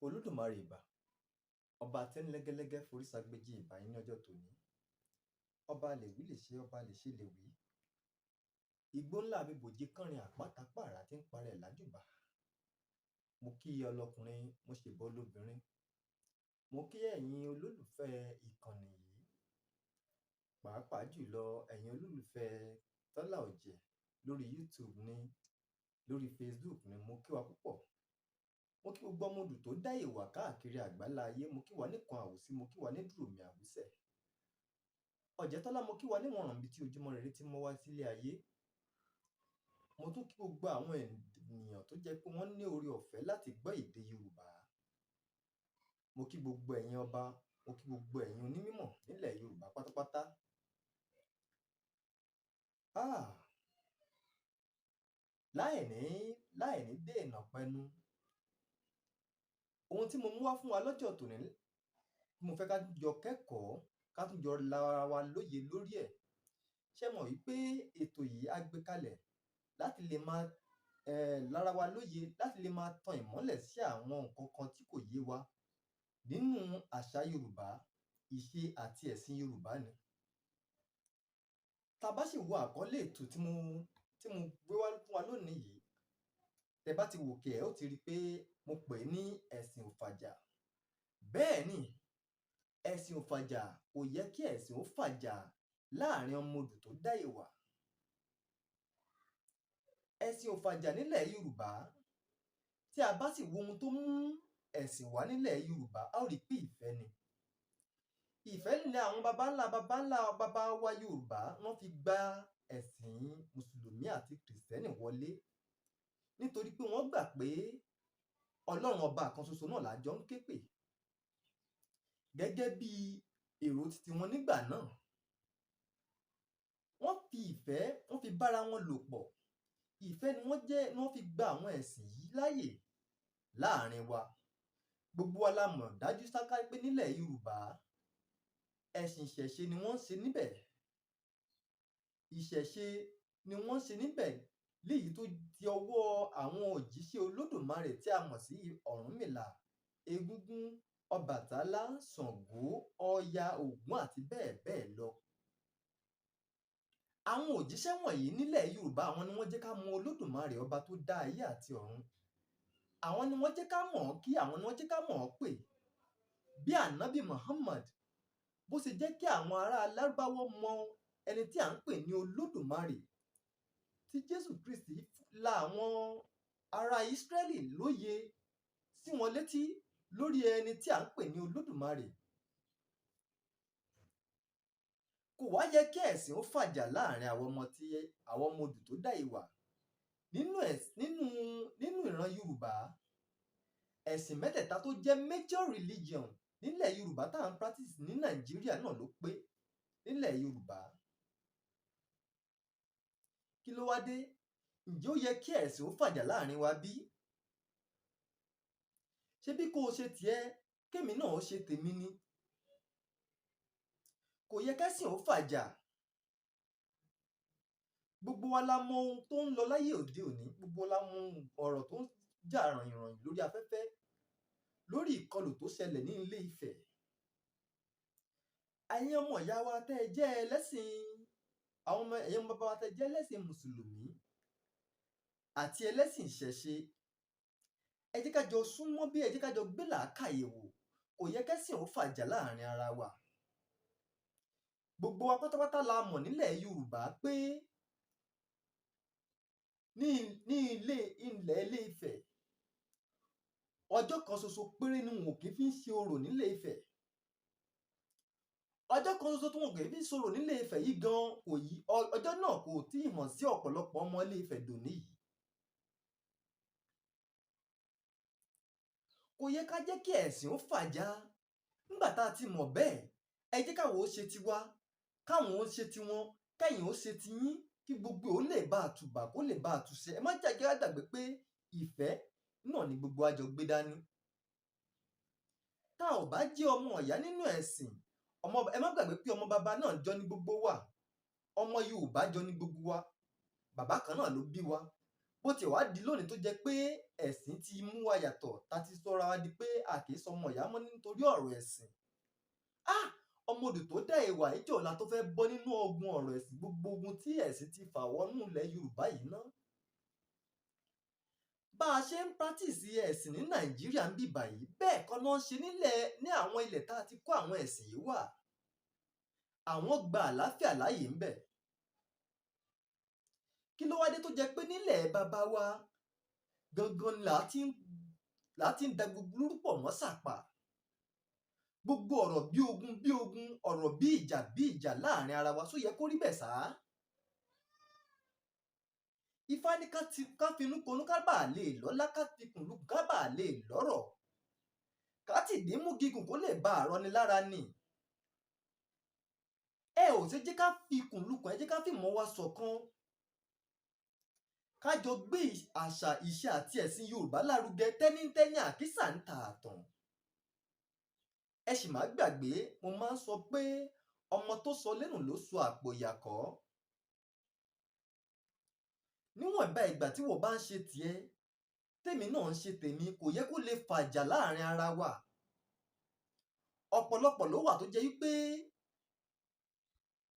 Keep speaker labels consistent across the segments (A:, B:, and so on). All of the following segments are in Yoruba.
A: Olódùmarè ìbà, ọba tí ń lẹ́gẹ́lẹ́gẹ́ forí sagbéjì ìbà yín ní ọjọ́ tòní. Ọba lè wí lè ṣe, ọba lè ṣe lè wí. Igbó ńlá abibòji kánrin àpáta pààrà tí ń parẹ́ lájúbà. Mo kí ọlọ́kùnrin, mo ṣèbọ lóbìnrin. Mo kí ẹ̀yin olólùfẹ́ ìkànnì yìí, pàápàá jùlọ ẹ̀yin olólùfẹ́ Tọ́lá Ọ̀jẹ̀ lórí YouTube ní, lórí Facebook ní, mo kí wa púpọ̀. Mo kí gbogbo ọmọ odù tó dá ìwà káàkiri àgbálá ayé, mo kí wa níkan àwòsí, mo kí wa ní dùrùmì àwùsẹ̀. Ọ̀jẹ̀tọ́lá, mo kí wa níwọ̀nràn bí tí ojúmọ́ rere ti mọ́ wá sílé ayé. Mo tún kí gbogbo àwọn ènìyàn tó jẹ́ pé wọ́n ní oore ọ̀fẹ́ láti gbọ́ èdè Yorùbá. Mo kí gbogbo ẹ̀yin ọba, mo kí gbogbo ẹ̀yin onímọ̀ nílẹ̀ Yorùbá pátápátá. Ah! Láìní dènà pẹnu. Ohun tí mo mú wá fún wa lọ́jọ́ tòní, mo fẹ́ ká jọ kẹ́kọ̀ọ́, ká tún jọ la ara wa lóye lórí ẹ̀. Ṣé mọ̀ wípé ètò yìí á gbé kalẹ̀ láti lè máa lára wa lóye, láti lè máa tan ìmọ́lẹ̀ sí àwọn nǹkan kan tí kò yé wa nínú àṣà Yorùbá, ìṣe àti ẹ̀sìn Yorùbá ni. Tá bá sì wo àkọlé ètò tí mo gbé wá fún wa lónìí yìí, tẹ bá ti wòkè ẹ ó ti rí pé mo pè é ní ẹ̀sìn ò fàjà. Bẹ́ẹ̀ ni, ẹ̀sìn ò fàjà, kò yẹ kí ẹ̀sìn ó fàjà láàrin ọmọ odù tó dá ìwà. Ẹ̀sìn ò fàjà nílẹ̀ Yorùbá. Tí a bá sì wo ohun tó mú ẹ̀sìn wá nílẹ̀ Yorùbá, a ó rí pé ìfẹ́ ni. Ìfẹ́ ni àwọn baba ńlá baba ńlá baba wa Yorùbá wọ́n fi gba ẹ̀sìn Mùsùlùmí àti Kìrìsìtẹ́nì wọlé. Nítorí pé wọ́n gbà pé Ọlọ́run ọba kan ṣoṣo náà là jọ ń ké pè. Gẹ́gẹ́ bí èrò titi wọn nígbà náà. Wọ́n fi ìfẹ́, wọ́n fi bára wọn lò pọ̀. Ìfẹ́ ni wọ́n jẹ́, ni wọ́n fi gba àwọn ẹ̀sìn yìí láàyè láàrin wa. Gbogbo wa la mọ̀ dájú sáká pé nílẹ̀ Yorùbá, ẹ̀sìn ìṣẹ̀ṣe ni wọ́n ń ṣe níbẹ̀. Ìṣẹ̀ṣe ni wọ́n ń ṣe níbẹ̀ léyìí tó ti ọwọ́ àwọn òjíṣẹ́ Olódùmarè tí a mọ̀ sí Ọ̀rúnmìlà, Egúngún, Ọbàtálá, Ṣàngó, Ọya, Ògún àti bẹ́ẹ̀ bẹ́ẹ̀ lọ. Àwọn òjíṣẹ́ wọ̀nyí nílẹ̀ Yorùbá, àwọn ni wọ́n jẹ́ ká mọ Olódùmarè ọba tó dá ayé àti ọ̀run. Àwọn ni wọ́n jẹ́ ká mọ̀ ọ́n kí, àwọn ni wọ́n jẹ́ ká mọ̀ ọ́n pè. Bí Ànábì Muhammad bó ṣe jẹ́ kí àwọn ará Lárúbáwá mọ ẹni tí à ń pè ní Olódùmarè, tí Jésù Kristi la àwọn ará Ísírẹ́lì lóye sí wọn létí lórí ẹni tí à ń pè ní Olódùmarè. Kò wá yẹ kí ẹ̀sìn ó fàjà láàrin àwọn ọmọ tí àwọn ọmọ odù tó dá ìwà. Nínú ìran Yorùbá, ẹ̀sìn mẹ́tẹ̀ẹ̀ta tó jẹ́ major religion nílẹ̀ Yorùbá tá à ń practice ní Nàìjíríà náà ló pé nílẹ̀ Yorùbá. Kí ló wá dé? Ǹjẹ́ ó yẹ kí ẹ̀sìn ó fàjà láàrin wa bí? Ṣé bí kò ṣe tiẹ̀, kémi náà ó ṣe tèmi ni? Kò yẹ kẹ́sìn ó fàjà. Gbogbo wa la mọ ohun tó ń lọ láyé òde òní, gbogbo wa la mọ ọ̀rọ̀ tó ń jà rànyìnrànyìn lórí afẹ́fẹ́, lórí ìkọlù tó ṣẹlẹ̀ ní ilé Ifẹ̀. Ẹ̀yin ọmọ ìyá wa tẹ́ ẹ jẹ́ ẹlẹ́sìn, àwọn ọmọ ẹ̀yin ọmọ bàbá wa tẹ́ ẹ jẹ́ ẹlẹ́sìn Mùsùlùmí àti ẹlẹ́sìn ìṣẹ̀ṣe, ẹ jẹ́ ká jọ súnmọ́ bí, ẹ jẹ́ ká jọ gbé làákàyè wò. Kò yẹ kẹ́sìn ó fàjà láàrin ara wa. Gbogbo wa pátápátá la mọ̀ nílẹ̀ Yorùbá pé ní ilé ilẹ̀ Ilé Ifẹ̀, ọjọ́ kan ṣoṣo péré ni wọn ò kí fi ń ṣe orò nílé Ifẹ̀. Ọjọ́ kan ṣoṣo tí wọn kì í fi ń ṣorò nílé Ifẹ̀ yìí gan kò yí, ọjọ́ náà kò tí ì hàn sí ọ̀pọ̀lọpọ̀ ọmọ Ilé Ifẹ̀ dòní yìí. Kò yẹ ká jẹ́ kí ẹ̀sìn ó fàjà. Nígbà tá a ti mọ̀ bẹ́ẹ̀, ẹ jẹ́ káwa ó ṣe tiwa, káwọn ó ṣe tiwọn, kẹ́yìn ó ṣe tiyín, kí gbogbo ó lè bá àtùbà kó lè bá àtúnṣe. Ẹ má jẹ́ kí á gbàgbé pé ìfẹ́ náà ni gbogbo wa jọ gbé dání. Tá ò bá jẹ́ ọmọ ìyá nínú ẹ̀sìn, ọmọ ẹ má gbàgbé pé ọmọ baba náà jọ ní gbogbo wa. Ọmọ Yorùbá jọ ní gbogbo wa. Bàbá kan náà ló bí wa. Bó ti wá di lónìí tó jẹ́ pé ẹ̀sìn ti mú wa yàtọ̀, ta ti sọra wa di pé a kì í sọmọ ìyá mọ́ nítorí ọ̀rọ̀ ẹ̀sìn. Ah! Ọmọ odò tó dá ìwà ìjọ̀la tó fẹ́ bọ́ nínú ogun ọ̀rọ̀ ẹ̀sìn, gbogbo ogun tí ẹ̀sìn ti fà wọnú ilẹ̀ Yorùbá yìí ná. Bá a ṣe ń practice ẹ̀sìn ní Nàìjíríà ń bì báyìí, bẹ́ẹ̀ kọ́ ló ń ṣe nílẹ̀ ní àwọn ilẹ̀ tá a ti kó àwọn ẹ̀sìn yìí wà. Àwọn gba àlàáfíà láàyè ń bẹ̀. Kí ló wá dé tó jẹ́ pé nílẹ̀ bàbá wa gangan là á ti ń da gbogbo lúrú pọ̀ mọ́ sàpà? Gbogbo ọ̀rọ̀ bí ogun bí ogun, ọ̀rọ̀ bí ìjà bí ìjà láàrin ara wa, ṣó yẹ kó rí bẹ́ẹ̀ sá? Ifá ní ká finú konú ká bàa lè lọ́lá, ká fikùn lukùn ká bàa lè lọ́rọ̀, ká tìdí mú gígùn kó lè bá àrọ́ni lára ni. Ẹ ò ṣe jẹ́ ká fikùn lukùn, ẹ jẹ́ ká fìmọ̀ wa ṣọ̀kan. Ká jọ gbé àṣà, ìṣe àti ẹ̀sìn Yorùbá lárugẹ tẹ́nítẹ́ní àkísà ń ta àtàn. Ẹ sì má gbàgbé, mo máa ń sọ pé ọmọ tó sọ lẹ́nu ló sọ àpò ìyàkọ́. Níwọ̀nba ìgbà tí wọ́n bá ń ṣe tiẹ̀, tèmi náà ń ṣe tèmi, kò yẹ kó lè fàjà láàrin ara wa. Ọ̀pọ̀lọpọ̀ ló wà tó jẹ́ wípé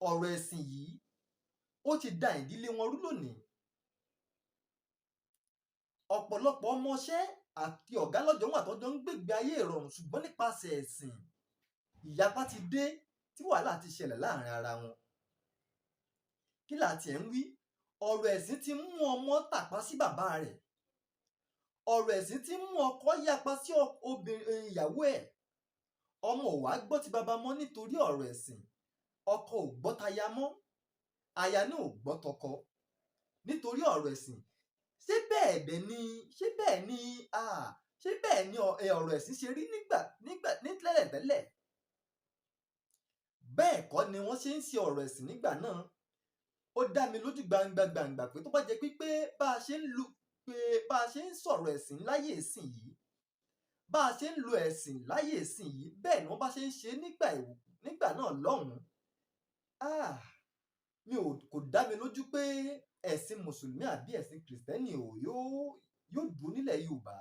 A: ọ̀rọ̀ ẹ̀sìn yìí ó ti da ìdílé wọn rú lónìí. Ọ̀pọ̀lọpọ̀ ọmọọṣẹ́ àti ọ̀gá lọ́jọ́ wà tọ́jọ́ ń gbégbé ayé ìrọ̀rùn, ṣùgbọ́n nípasẹ̀ ẹ̀sìn ìyapa ti dé tí wàhálà ti ṣẹlẹ̀ láàrin ara wọn. Kí là tiẹ̀ ń wí? Ọ̀rọ̀ ẹ̀sìn ti mú ọmọ tàpá sí bàbá rẹ̀. Ọ̀rọ̀ ẹ̀sìn ti mú ọkọ yapa sí obìnrin ìyàwó ẹ̀. Ọmọ ò wá gbọ́ ti bàbá mọ́ nítorí ọ̀rọ̀ ẹ̀sìn. Ọkọ ò gbọ́ taya mọ́, aya náà ò gbọ́ tọkọ nítorí ọ̀rọ̀ ẹ̀sìn. Ṣé bẹ́ẹ̀ dẹ̀ ni, ṣé bẹ́ẹ̀ ni, ṣé bẹ́ẹ̀ ni ọ̀rọ̀ ẹ̀sìn ṣe rí nígbà, nígbà, ní tẹ́lẹ̀tẹ́lẹ̀? Bẹ́ẹ̀ kọ́ ni wọ́n ṣe ń ṣe ọ̀rọ̀ ẹ̀sìn nígbà náà. Ó dá mi lójú gbangba gbangba pé tó bá jẹ́ pé bá a ṣe ń lu, pé bá a ṣe ń sọ̀rọ̀ ẹ̀sìn láyé ìsìn yìí, bá a ṣe ń lo ẹ̀sìn láyé ìsìn yìí, bẹ́ẹ̀ ni wọ́n bá ṣe ń ṣe nígbà náà lọ́hùn-ún. Mi ò, kò dá mi lójú pé ẹ̀sìn Mùsùlùmí àbí ẹ̀sìn Kìrìsìtẹ́nì ò yóò dúró nílẹ̀ Yorùbá.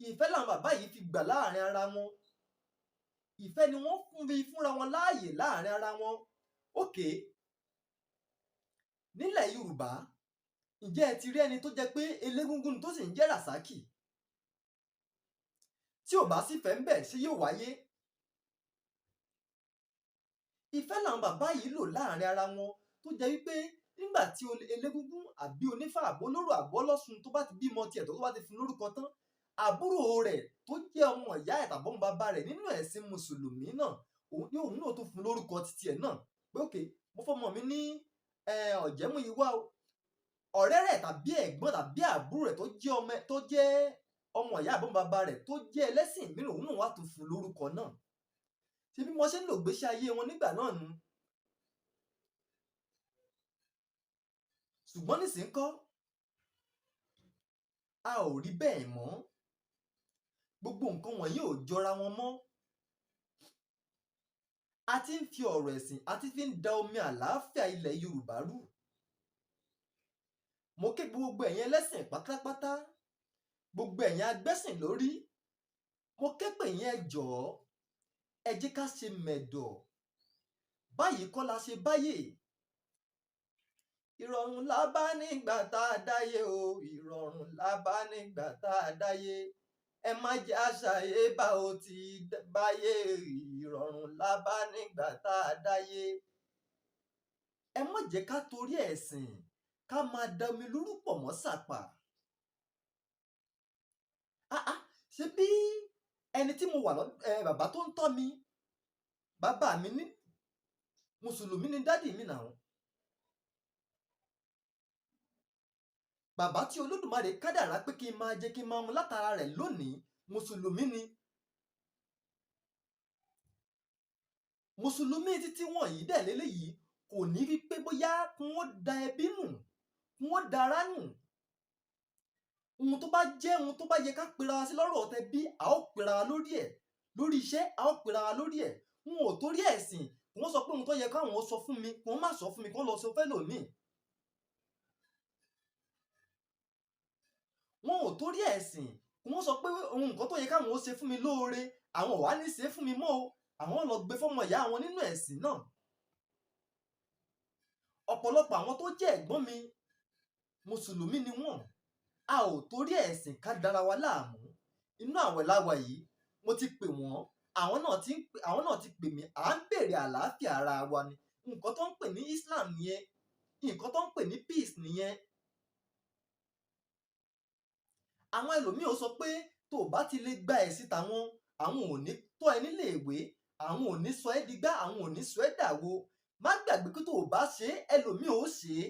A: Ìfẹ́ làwọn bàbá yìí fi gbà láàrin ara wọn. Ìfẹ́ ni wọ́n fi fúnra wọn láàyè láàrin ara wọn. Ókè, nílẹ̀ Yorùbá, ǹjẹ́ ẹ ti rí ẹni tó jẹ́ pé elégúngún ni tó sì ń jẹ́ Ràsákì? Tí ò bá sì fẹ́ ń bẹ̀, ṣé yóò wáyé? Ìfẹ́ làwọn bàbá yìí lò láàrin ara wọn tó jẹ́ wípé nígbà tí elégúngún àbí onífá àbólórò àbọ́lọ́sùn tó bá ti bímọ tiẹ̀ tó bá ti fún lórúkọ tán, àbúrò rẹ̀ tó jẹ́ ọmọ ìyá ẹ̀ tàbí ọmọ bàbá rẹ̀ nínú ẹ̀sìn Mùsùlùmí náà, òun náà tó fún lórúkọ titi ẹ̀ náà pé ókè, mo fọmọ mi ní Ọ̀jẹ̀múyìwá o. Ọ̀rẹ́ rẹ̀ tàbí ẹ̀gbọ́n tàbí àbúrò rẹ̀ tó jẹ́ ọmọ ìyá àbọ̀mọ bàbá rẹ̀ tó jẹ́ ẹlẹ́sìn mìíràn, òun náà wá tún fún lórúkọ náà. Ṣé bí wọ́n ṣe ń lò gbésí ayé wọn nígbà náà nu? Ṣùgbọ́n nísìnyí kọ́, a ò rí bẹ́ẹ̀ mọ́. Gbogbo nǹkan wọ̀nyí ò jọra wọn mọ́. A ti ń fi ọ̀rọ̀ ẹ̀sìn, a ti fi ń da omi àlàáfíà ilẹ̀ Yorùbá rú. Mo ké gbogbo ẹ̀yin ẹlẹ́sìn pátápátá, gbogbo ẹ̀yin agbẹ́sìn lórí. Mo ké pè yín, ẹ jọ̀ọ́, ẹ jẹ́ ká ṣe mẹ̀dọ̀. Báyìí kọ́ la ṣe báyé. Ìrọ̀rùn la bá nígbà tá a dáyé o, ìrọ̀rùn la bá nígbà tá a dáyé. Ẹ má jẹ́ àṣàyè bá o ti báyé, ìrọ̀rùn la bá nígbà tá a dáyé. Ẹ má jẹ́ ká torí ẹ̀sìn ká máa da omi lúrú pọ̀ mọ́ sàpà. Ṣé bí ẹni tí mo wà bàbá tó ń tọ́ mi, bàbá mi ní Mùsùlùmí ni dádì mi náà. Bàbá tí Olódùmarè kádàrá pé kí n máa jẹ kí n máa mu látara rẹ̀ lónìí, Mùsùlùmí ni. Mùsùlùmí títí wọ̀nyí dẹ̀ léléyìí kò ní rí pé bóyá kí wọ́n da ẹbí nù, kí wọ́n da ara nù. Ohun tó bá jẹ́ ohun tó bá yẹ ká pera wa sí lọ́rọ̀ ọ̀tẹ̀ bí, a ó pera wa lórí ẹ̀, lórí iṣẹ́ a ó pera wa lórí ẹ̀. N ò torí ẹ̀sìn kí wọ́n sọ pé ohun tó yẹ káwọn sọ fún mi, kí wọ́n má sọ fún mi, kí wọ́n lọ sọ fẹ́lòmíì. Wọn ò torí ẹ̀sìn kí wọ́n sọ pé ohun nǹkan tó yẹ káwọn ó ṣe fún mi lóore, àwọn ò wá ní ṣe fún mi mọ́ o, àwọn lọ gbé fọ́mọ ìyá wọn nínú ẹ̀sìn náà. Ọ̀pọ̀lọpọ̀ àwọn tó jẹ́ ẹ̀gbọ́n mi, mùsùlùmí ni wọ́n. A ò torí ẹ̀sìn ká dára wa láàmú. Inú àwẹ̀ láwa yìí, mo ti pè wọ́n, àwọn náà ti pè mí, à ń béèrè àlàáfíà ara wa ni. Nǹkan tó ń pè ní Islam nìyẹn, nǹkan tó ń pè ní peace nìyẹn. Àwọn ẹlòmíì ó sọ pé tó o bá ti lè gba ẹ̀sìn tàwọn, àwọn ò ní tọ́ ẹ nílé ìwé, àwọn ò ní sọ ẹ́ digbá, àwọn ò ní sọ ẹ́ dàwo. Má gbàgbé pé tó o bá ṣe é, ẹlòmíì ó ṣe é.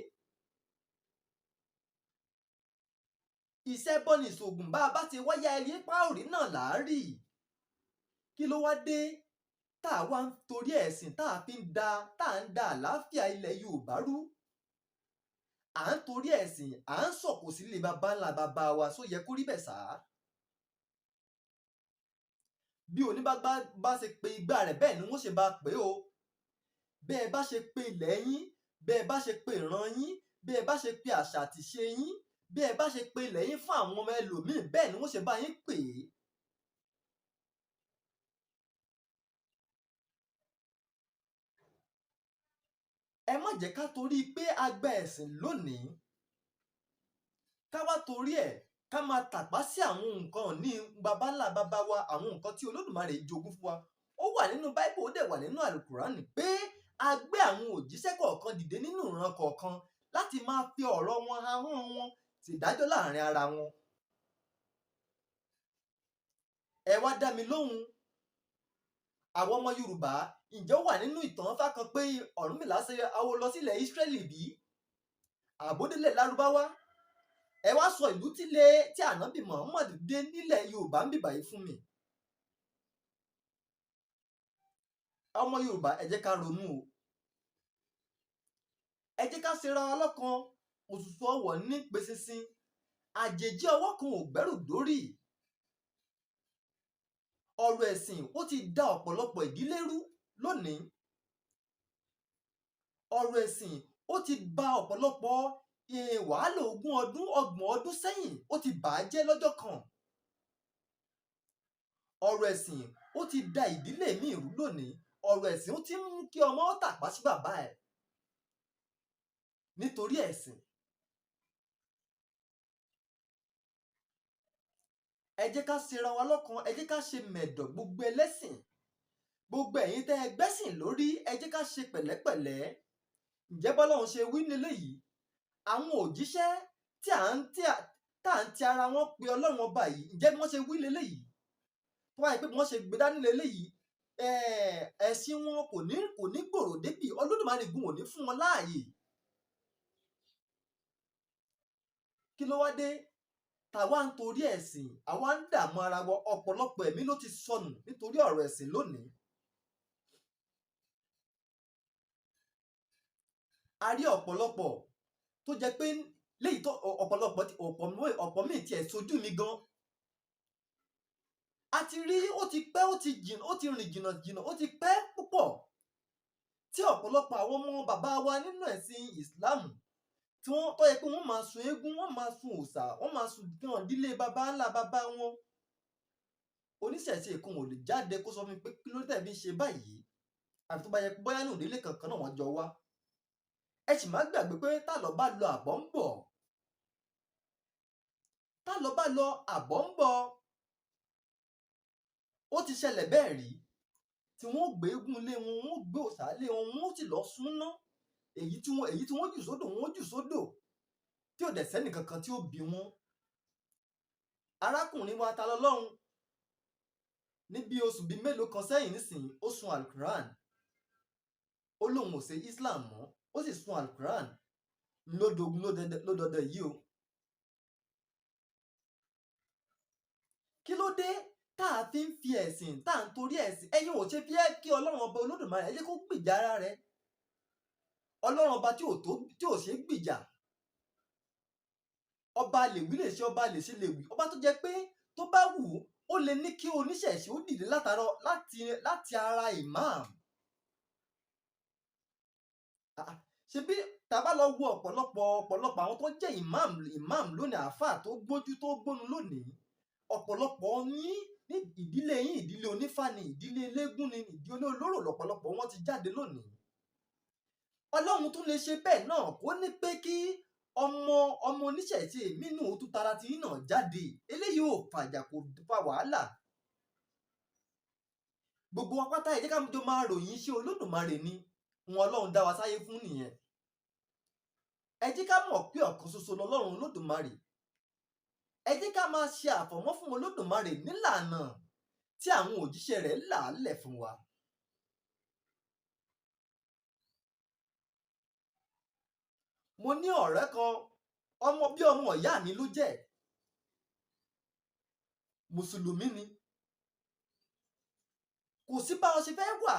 A: Ìṣẹ́bọ ni ìṣògùn, bá a bá ti wáyà ẹyẹ páòrí náà là á rí. Kí ló wá dé tá a wá ń torí ẹ̀sìn tá a fi ń da tá a ń da àlàáfíà ilẹ̀ Yorùbá rú? À ń torí ẹ̀sìn à ń sọ̀kò sílé baba ńlá baba wa, só yẹ kó rí bẹ́ẹ̀ sá? Bí oníbàgbà bá ṣe pe igbá rẹ̀, bẹ́ẹ̀ ni wọ́n ṣe bá pè é o. Bẹ́ẹ̀ bá ṣe pe ilẹ̀ yín, bẹ́ẹ̀ bá ṣe pe ìran yín, bẹ́ẹ̀ bá ṣe pe àṣà àtìṣe yín, bẹ́ẹ̀ bá ṣe pe ilẹ̀ yín fún àwọn ọmọ ẹlòmíì, bẹ́ẹ̀ ni wọ́n ṣe bá yín pè é. Ẹ má jẹ́ ká torí pé a gba ẹ̀sìn lónìí, ká wá torí ẹ̀ ká máa tàpá sí àwọn nǹkan ní baba ńlá baba wa, àwọn nǹkan tí Olódùmarè jogún fún wa. Ó wà nínú Báíbù, ó dẹ̀ wà nínú Àlùkùránì pé a gbé àwọn òjíṣẹ́ kọ̀ọ̀kan dìde nínú ìran kọ̀ọ̀kan láti máa fi ọ̀rọ̀ wọn, ahọ́n wọn ṣèdájọ́ láàrin ara wọn. Ẹ wá dá mi lóhùn, àwọn ọmọ Yorùbá, ǹjẹ́ ó wà nínú ìtàn Ifá kan pé Ọ̀rúnmìlà ṣe awo lọ sílẹ̀ Ísírẹ́lì bí? Àbódélẹ̀ Lárúbáwá? Ẹ wá sọ ìlú tílé tí Ànábì Muhammad dé nílẹ̀ Yorùbá ń bìbà yìí fún mi. Ọmọ Yorùbá, ẹ jẹ́ ká ronú o. Ẹ jẹ́ ká ṣera wa lọ́kan. Òṣùṣù ọwọ̀ ní pe ṣinṣin, àjèjì ọwọ́ kan ò gbẹ́rù dórí. Ọ̀rọ̀ ẹ̀sìn ó ti da ọ̀pọ̀lọpọ̀ ìdílé rú lónìí. Ọ̀rọ̀ ẹ̀sìn ó ti ba ọ̀pọ̀lọpọ̀ wàhálà 20 ọdún, 30 ọdún sẹ́yìn, ó ti bà á jẹ́ lọ́jọ́ kan. Ọ̀rọ̀ ẹ̀sìn ó ti da ìdílé míì rú lónìí. Ọ̀rọ̀ ẹ̀sìn ó ti ń mú kí ọmọ tàpá sí bàbá ẹ̀ nítorí ẹ̀sìn. Ẹ jẹ́ ká ṣera wa lọ́kan, ẹ jẹ́ ká ṣe mẹ̀dọ̀ gbogbo ẹlẹ́sìn, gbogbo ẹ̀yin tẹ́ ẹ gbẹ́sìn lórí, ẹ jẹ́ ká ṣe pẹ̀lẹ́pẹ̀lẹ́. Ǹjẹ́ bọ́lọ́run ṣe wí nílé yìí, àwọn òjíṣẹ́ tí à ń tí à tá à ń ti ara wọn pe Ọlọ́run ọba yìí, ǹjẹ́ bí wọ́n ṣe wí leléyìí? Tó bá yẹ pé bí wọ́n ṣe gbé dání leléyìí, ẹ̀sìn wọn kò ní gbòòrò débì. Olódùmarè gun ò ní fún wọn láàyè. Kí ló wá dé tàwa ń torí ẹ̀sìn àwa ń dààmú ara wa? Ọ̀pọ̀lọpọ̀ ẹ̀mí ló ti sọnù nítorí ọ̀rọ̀ ẹ̀sìn lónìí. A rí ọ̀pọ̀lọpọ̀ tó jẹ́ pé léyìí tó ọ̀pọ̀lọpọ̀ ọ̀pọ̀ míì tiẹ̀ sojú mi gan. A ti rí, ó ti pẹ́, ó ti jìn, ó ti rìn jìnnà jìnnà, ó ti pẹ́ púpọ̀ tí ọ̀pọ̀lọpọ̀ àwọn ọmọ bàbá wa nínú ẹ̀sìn Ìsìláàmù tí wọ́n tó yẹ pé wọ́n máa sun eégún, wọ́n máa sun òòṣà, wọ́n máa sun gan ìdílé baba ńlá baba wọn. Oníṣẹ̀ṣe kan ò lè jáde kó sọ fún mi pé kí ló dé fi ń ṣe báyìí, àfi tó bá yẹ pé bóyá nínú ìdílé kankan náà wọ́n jọ wá. Ẹ sì má gbàgbé pé tá lọ bá lọ àbọ̀ ń bọ̀, tá lọ bá lọ àbọ̀ ń bọ̀. Ó ti ṣẹlẹ̀ bẹ́ẹ̀ rí tí wọ́n ó gbé eégún lé wọn, wọ́n ó gbé òòṣà lé wọn, wọ́n ó sì lọ súnná, èyí tí wọ́n jù sódò, wọ́n ó jù sódò, tí ò dẹ̀ sẹ́nì kankan tí ó bi wọ́n. Arákùnrin wa ta lọ́lọ́run ní bí oṣù bíi mélòó kan sẹ́yìn nísìnyí, ó sun Alukuran, ó lóun ò ṣe Islam mọ́, ó sì sun Alukuran lódogun ló dọdẹ yìí o. Kí ló dé tá a fi ń fi ẹ̀sìn, tá à ń torí ẹ̀sìn? Ẹ̀yin ò ṣe fi ẹ́ kí Ọlọ́run ọba Olódùmarè ẹ jẹ́ kó gbìjà ara rẹ̀. Ọlọ́run ọba tí ò tó, tí ò ṣe é gbìjà, ọba lè wí lè ṣe, ọba lè ṣe lè wí, ọba tó jẹ́ pé tó bá wù ú, ó lè ní kí oníṣẹ̀ṣe ó dìde látara láti láti ara imam. Ṣebí tá a bá lọ wo ọ̀pọ̀lọpọ̀ àwọn tó jẹ́ imam lónìí, àáfàá tó gbójú tó gbónu lónìí, ọ̀pọ̀lọpọ̀ yín ní ìdílé yín, ìdílé onífá ni, ìdílé eléégún ni, ìdílé olóró lọ̀pọ̀lọpọ̀ wọn ti jáde lónìí. Ọlọ́run tún lè ṣe bẹ́ẹ̀ náà kó ní pé kí ọmọ oníṣẹ̀ṣe mínú tún tara ti yín náà jáde. Eléyìí ò fàjà, kò fa wàhálà. Gbogbo wa pátá, ẹ jẹ́ ká jọ máa ròyìn iṣẹ́ Olódùmarè ni wọn Ọlọ́run dá wa sáyé fún nìyẹn. Ẹ jẹ́ ká mọ̀ pé ọ̀kan ṣoṣo lọ́lọ́run Olódùmarè. Ẹ jẹ́ ká máa ṣe àfọ̀mọ́ fún Olódùmarè nílànà tí àwọn òjíṣẹ́ rẹ̀ là á lẹ̀ fún wa. Mo ní ọ̀rẹ́ kan, ọmọ bí ọmọ ìyá mi ló jẹ́, mùsùlùmí ni. Kò sí bá a ṣe fẹ́ wà,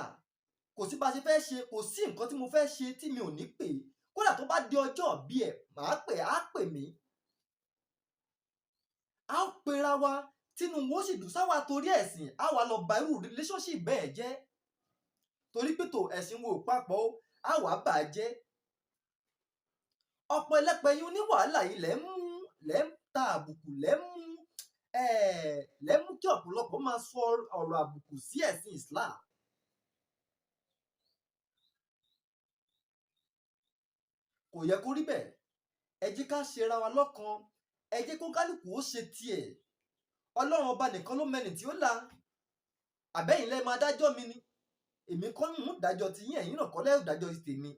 A: kò sí bá a ṣe fẹ́ ṣe, kò sí nǹkan tí mo fẹ́ ṣe tí mi ò ní pè é. Kódà tó bá di ọjọ́ bí ẹ̀, màá pè á pè mí. A ó pera wa, tínú wo sì dùn sáwà torí ẹ̀sìn, á wà lọ ba irú relationship bẹ́ẹ̀ jẹ́. Torí pé tó ẹ̀sìn wo papọ̀ ó, á wà bà á jẹ́. Ọ̀pọ̀ ẹlẹ́pẹ̀ yín oní wàhálà yìí lẹ́ ń mú, lẹ́ ń ta àbùkù, lẹ́ ń mú kí ọ̀pọ̀lọpọ̀ máa sọ ọ̀rọ̀ àbùkù sí ẹ̀sìn Islam. Kò yẹ kó rí bẹ́ẹ̀. Ẹ jẹ́ ká ṣe ra wa lọ́kan. Ẹ jẹ́ kó kálukú ó ṣe tiẹ̀. Ọlọ́run ọba nìkan ló mẹ́ni tí ó la. Àbẹ́yìn lẹ́ máa dájọ́ mi ni. Èmi kọ́ ń dájọ́ ti yín, ẹ̀yin náà kọ́ lẹ́ ò dájọ́ ti tèmi.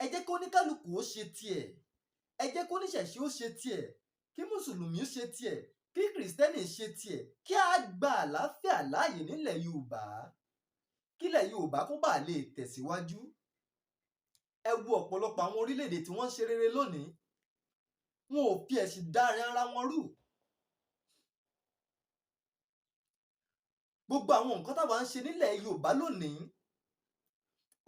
A: Ẹ jẹ́ kó oníkálukú ó ṣe tiẹ̀. Ẹ jẹ́ kó oníṣẹ̀ṣe ó ṣe tiẹ̀. Kí Mùsùlùmí ó ṣe tiẹ̀. Kí Kìrìsìtẹ́nì ṣe tiẹ̀. Kí á gba àlàáfíà láàyè nílẹ̀ Yorùbá. Kílẹ̀ Yorùbá kó bàa lè tẹ̀síwájú. Ẹ wo ọ̀pọ̀lọpọ̀ àwọn orílẹ̀-èdè tí wọ́n ń ṣe rere lónìí. Wọn ò fi ẹ̀sìn dárin ara wọn rú. Gbogbo àwọn nǹkan táwa ń ṣe nílẹ̀ Yorùbá lónìí,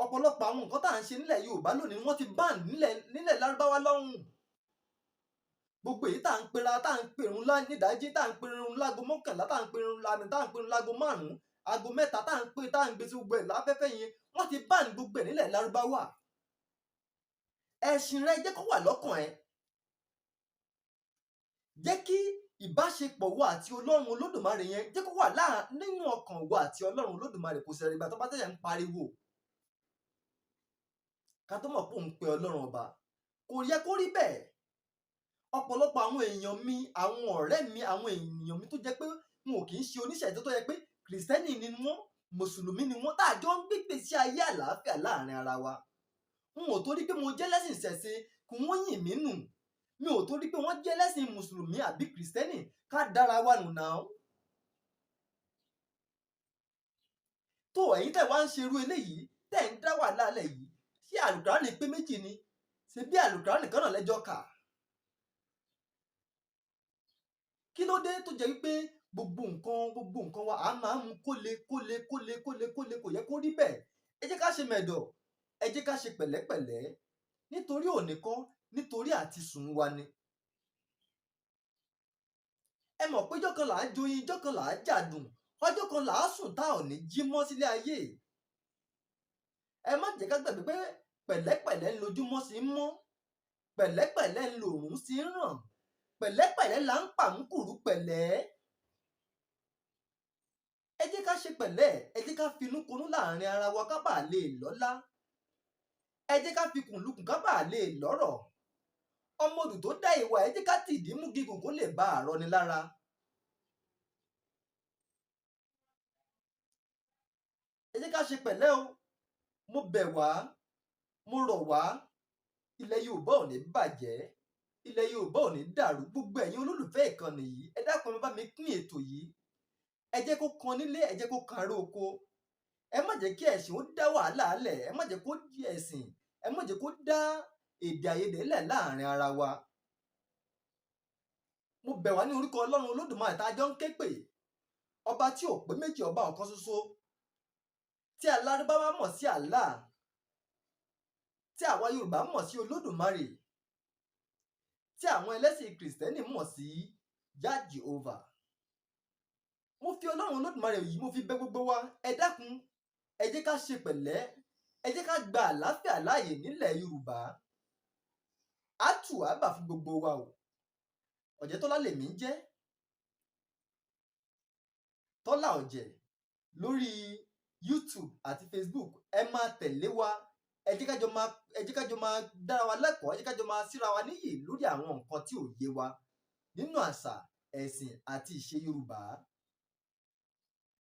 A: ọ̀pọ̀lọpọ̀ àwọn nǹkan tá à ń ṣe nílẹ̀ Yorùbá lónìí wọ́n ti ban nílẹ̀ Lárúbáwá lọ́hùn. Gbogbo èyí tá à ń pera, tá à ń pèrun nídàájí, tá à ń pèrun láago 11, tá à ń pèrun lánàá, tá à ń pèrun láago 5, aago 3, tá à ń pè, tá à ń gbé sí gbogbo ẹ̀ láfẹ́fẹ́ yẹn, wọ́n ti ban gbogbo ẹ̀ nílẹ̀ Lárúbáwá. Ẹ̀sìn rẹ jẹ́ kó wà lọ́kàn ẹ. Jẹ́ kí ìbáṣepọ̀ wa àti Ọlọ́run Olódùmarè yẹn jẹ́ kó wà nínú ọkàn wa àti Ọlọ́run Olódùmarè. Kò sẹ̀rẹ̀ ìgbà tó bá tẹ̀sẹ̀ ń pariwo ká tó mọ̀ pé òun pe Ọlọ́run ọba. Kò yẹ kó rí bẹ́ẹ̀. Ọ̀pọ̀lọpọ̀ àwọn èèyàn mi, àwọn ọ̀rẹ́ mi, àwọn èèyàn mi tó jẹ́ pé wọn ò kì í ṣe oníṣẹ̀ṣe, tó jẹ́ pé Kìrìsìtẹ́nì ni wọ́n, Mùsùlùmí ni wọ́n, tá a jọ ń gbégbé sí ayé àlàáfíà láàrin ara wa. N ò torí pé mo jẹ́ lẹ́sìn ìṣẹ̀ṣe kí wọ́n yìn mí nù. Mi ò torí pé wọ́n jẹ́ lẹ́sìn Mùsùlùmí àbí Kìrìsìtẹ́nì ká dára wa nù náà. Tó ẹ̀yin tẹ̀ wá ń ṣe irú eléyìí, tẹ̀ ń dá wàhálà lẹ̀ yìí, ṣé Àlùkùránì pé méjì ni? Ṣé bí Àlùkùránì kan náà lẹ́jọ́ kà? Kí ló dé tó jẹ́ wípé gbogbo nǹkan wa a máa ń mú kóle kóle kóle kóle kóle? Kò yẹ kó rí bẹ́ẹ̀. Ẹ jẹ́ ká ṣe mẹ̀dọ̀, ẹ jẹ́ ká ṣe pẹ̀lẹ́pẹ̀lẹ́, nítorí òní kọ́, nítorí àti sùn wa ni. Ẹ mọ̀ pé ọjọ́ kan là á joyin, ọjọ́ kan là á jàdùn, ọjọ́ kan là á sùn tá ò ní jí mọ́ sílé ayé. Ẹ má jẹ́ ká gbàgbé pé pẹ̀lẹ́pẹ̀lẹ́ ń lojúmọ́ sí ń mọ́, pẹ̀lẹ́pẹ̀lẹ́ ń lòrùn sí ń ràn, pẹ̀lẹ́pẹ̀lẹ́ là ń pàmùkùrù pẹ̀lẹ́. Ẹ jẹ́ ká ṣe pẹ̀lẹ́, ẹ jẹ́ ká finúkonú láàrin ara wa ká bàa lè lọ́lá. Ẹ jẹ́ ká fikùnlukùn ká bàa lè lọ́rọ̀. Ọmọ odù tó dá ìwà, ẹ jẹ́ ká tìdí mú gígùn kó lè bá àrọ́ ni lára. Ẹ jẹ́ ká ṣe pẹ̀lẹ́ o. Mo bẹ̀ wá, mo rọ̀ wá, ilẹ̀ Yorùbá ò ní bàjẹ́, ilẹ̀ Yorùbá ò ní dàrú. Gbogbo ẹ̀yin olólùfẹ́ ìkànnì yìí, ẹ dákun, ẹ bá mi pín ètò yìí. Ẹ jẹ́ kó kan nílé, ẹ jẹ́ kó kan ará oko. Ẹ má jẹ́ kí ẹ̀sìn ó dá wàhálà lẹ̀, ẹ má jẹ́ kó di ẹ̀sìn, ẹ má jẹ́ kó dá èdè àìyedè lẹ̀ láàrin ara wa. Mo bẹ̀ wá ní orúkọ Ọlọ́run Olódùmarè tá a jọ ń ké pè, ọba tí ò pé méjì, ọba ọ̀kan ṣoṣo, tí alárúbáwá mọ̀ sí Allah, tí àwa Yorùbá mọ̀ sí Olódùmarè, tí àwọn ẹlẹ́sìn Kìrìsìtẹ́nì mọ̀ sí Jah Jehovah. Mo fi Ọlọ́run Olódùmarè yìí, mo fi bẹ̀ gbogbo wa. Ẹ dákun, ẹ jẹ́ ká ṣe pẹ̀lẹ́, Ẹ jẹ́ ká gba àlàáfíà láàyè nílẹ̀ Yorùbá. Á tù á bà fún gbogbo wa o. Ọ̀jẹ̀tọ́lá lèmi ń jẹ́, Tọ́lá Ọ̀jẹ̀ lórí YouTube àti Facebook. Ẹ máa tẹ̀lé wa. Ẹ jẹ́ ká jọ máa dára wa lẹ́kọ̀ọ́. Ẹ jẹ́ ká jọ máa síra wa níyì lórí àwọn nǹkan tí ò yé wa nínú àṣà, ẹ̀sìn àti ìṣe Yorùbá.